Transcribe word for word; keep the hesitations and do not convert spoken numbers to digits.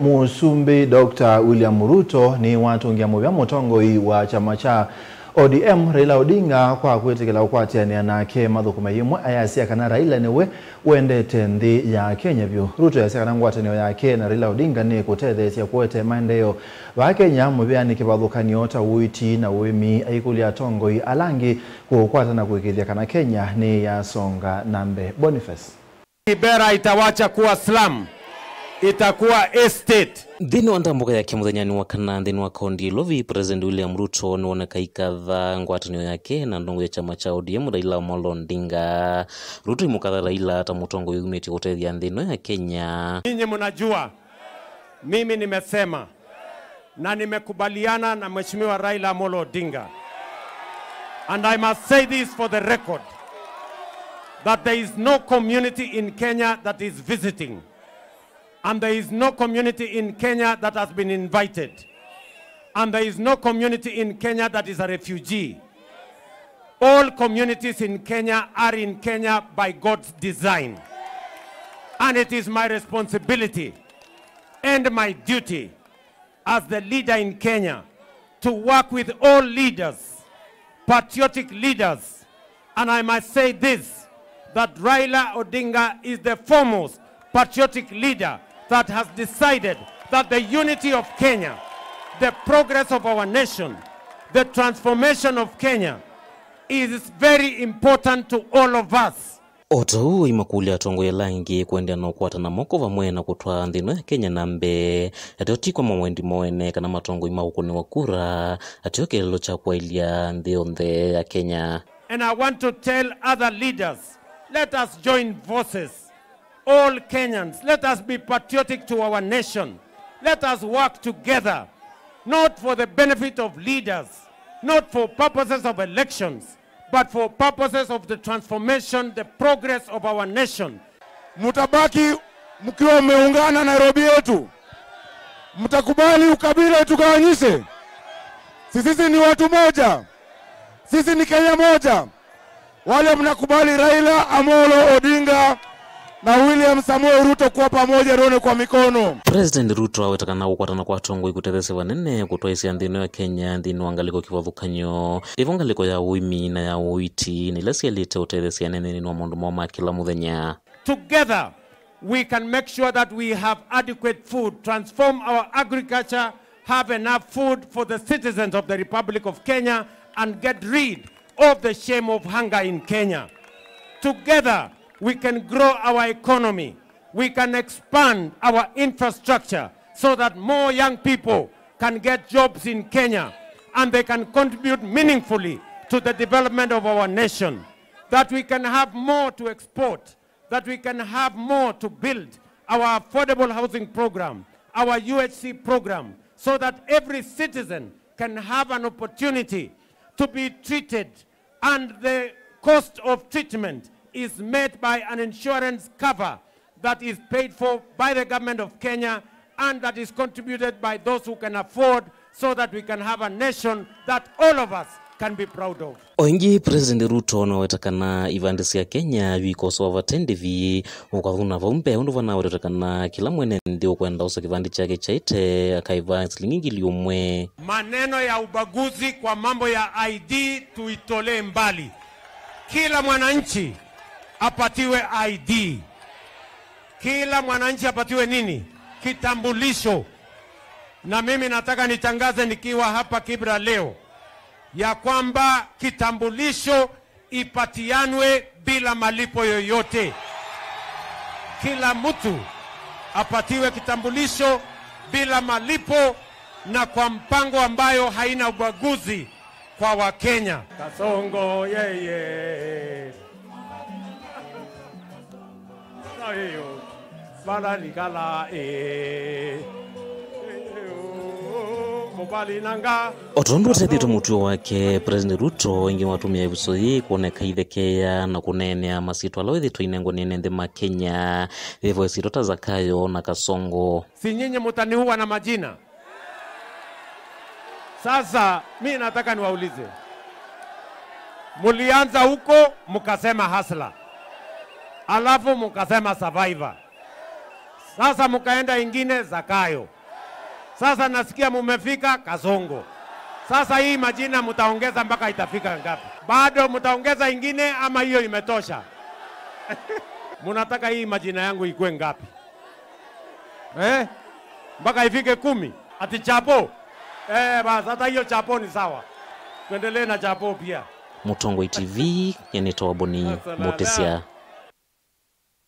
Mũsumbĩ Doctor William Ruto nĩwatũngĩa mũvea mũtongoi wa kyama kya O D M Raila Odinga kwa kwĩtĩkĩla ũkwatĩanĩa nake mathũkũme yĩmwe, ayasya kana Raila nĩwe wendete nthĩ ya Kenya vyũ. Ruto ayasya kana ngwatanĩo yake na Raila Odinga nĩkũtetheesya kũete maendeeo vaa Kenya, mũvea nĩ kĩvathũkany'o ta ũiiti na ũĩmi, aikũlya atongoi ala angĩ kũkwatana kũĩkĩĩthya kana Kenya nĩyasonga na mbee. Boniface. Kibera itawacha kuwa slum, itakuwa estate. Nthĩnĩ wa ndambũka yake mũthenyanĩ wa kana nthĩnĩ wa kaũntĩ ya Ilovi, President William Ruto nĩwoneka aikatha ngwatanĩo yake na ndongo ya kyama kya O D M Raila Amolo Odinga. Ruto aimũkatha Raila ta mũtongoi wĩyumĩtye kũtethya nthĩ ĩno ya Kenya. Nyinyi mnajua, mimi nimesema na nimekubaliana na Mheshimiwa Raila Amolo Odinga. And I must say this for the record, that there is no community in Kenya that is visiting. And there is no community in Kenya that has been invited. And there is no community in Kenya that is a refugee. All communities in Kenya are in Kenya by God's design. And it is my responsibility and my duty as the leader in Kenya to work with all leaders, patriotic leaders. And I must say this, that Raila Odinga is the foremost patriotic leader that has decided that the unity of Kenya, the progress of our nation, the transformation of Kenya is very important to all of us. O ta ũu, aimakũlya atongoi ala angĩ kũendeea na ũkwatana moko vamwe na kũtwaa nthĩ ĩno ya Kenya na mbee, ateo ti kwa mawendi moo ene kana matongoi ma kũkũnĩwa kura, ateo kĩeleelo kya kwaĩlya nthĩ yonthe ya Kenya. And I want to tell other leaders, let us join forces. All Kenyans, let us be patriotic to our nation. Let us work together, not for the benefit of leaders, not for purposes of elections, but for purposes of the transformation, the progress of our nation. Mtabaki mkiwa mmeungana Nairobi yetu? Mtakubali ukabila itugawanyishe? Si sisi ni watu moja? Sisi ni Kenya moja? Wale mnakubali Raila Amolo Odinga na William Samoei Ruto kuwa pamoja, tuone kwa mikono. President Ruto aweta kana kũkwatana kwa atongoi kũtetheesya vanene kũtwaĩsya nthĩ ĩno ya Kenya nthĩnĩ wa ngalĩko kĩvathũkany'o, ĩvo ngalĩko ya ũĩmi na ya ũiiti, na ila syaĩlĩte ũtetheesya nene nthĩnĩ wa maũndũ moo ma kĩla mũthenya. Together, we can make sure that we have adequate food, transform our agriculture, have enough food for the citizens of the Republic of Kenya, and get rid of the shame of hunger in Kenya. Together, we can grow our economy. We can expand our infrastructure so that more young people can get jobs in Kenya and they can contribute meaningfully to the development of our nation. That we can have more to export, that we can have more to build our affordable housing program, our U H C program, so that every citizen can have an opportunity to be treated, and the cost of treatment is met by an insurance cover that is paid for by the government of Kenya and that is contributed by those who can afford, so that we can have a nation that all of us can be proud of. O ĩngĩ, President Ruto nĩwaweta kana ivandĩ sya Kenya ivikosoa vate ndĩvi, ũkathuna vau mbee ũndũ vanawetete kana kĩla mwene nthĩ ũkwenda ũsa kĩvandĩ kyake kyaĩte akaĩva silingi ngili ũmwe. Maneno ya ubaguzi kwa mambo ya I D tuitolee mbali. Kila mwananchi apatiwe I D. Kila mwananchi apatiwe nini? Kitambulisho. Na mimi nataka nitangaze nikiwa hapa Kibra leo ya kwamba kitambulisho ipatianwe bila malipo yoyote. Kila mtu apatiwe kitambulisho bila malipo na kwa mpango ambayo haina ubaguzi kwa Wakenya. Kasongo yeye. Sayo. Vala nikala, eh. Mobali nanga. O tondũ ũtethĩtwe mũtuo wake, President Ruto ĩngĩ watũmĩa ĩvuso yĩĩ kwoneka aithekeea na kũneenea masyĩtwa ala wĩthĩtwe ainengwa nĩ ene nthĩ ma Kenya, veva ĩsyĩtwa ta Zakayo na Kasongo. Si nyinyi mutaniua na majina? Sasa, mi nataka niwaulize. Mulianza huko, mukasema hustler. Alafu mukasema survivor. Sasa mkaenda ingine Zakayo. Sasa nasikia mumefika Kasongo. Sasa hii majina mtaongeza mpaka itafika ngapi? Bado mtaongeza ingine ama hiyo imetosha? Munataka hii majina yangu ikue ngapi? Eh? Mpaka ifike kumi? Ati Chapo? Eh, basi hata hiyo Chapo ni sawa. Tuendelee na Chapo pia. Mũtongoi T V, nĩnĩtawa Boni Mũtĩsya.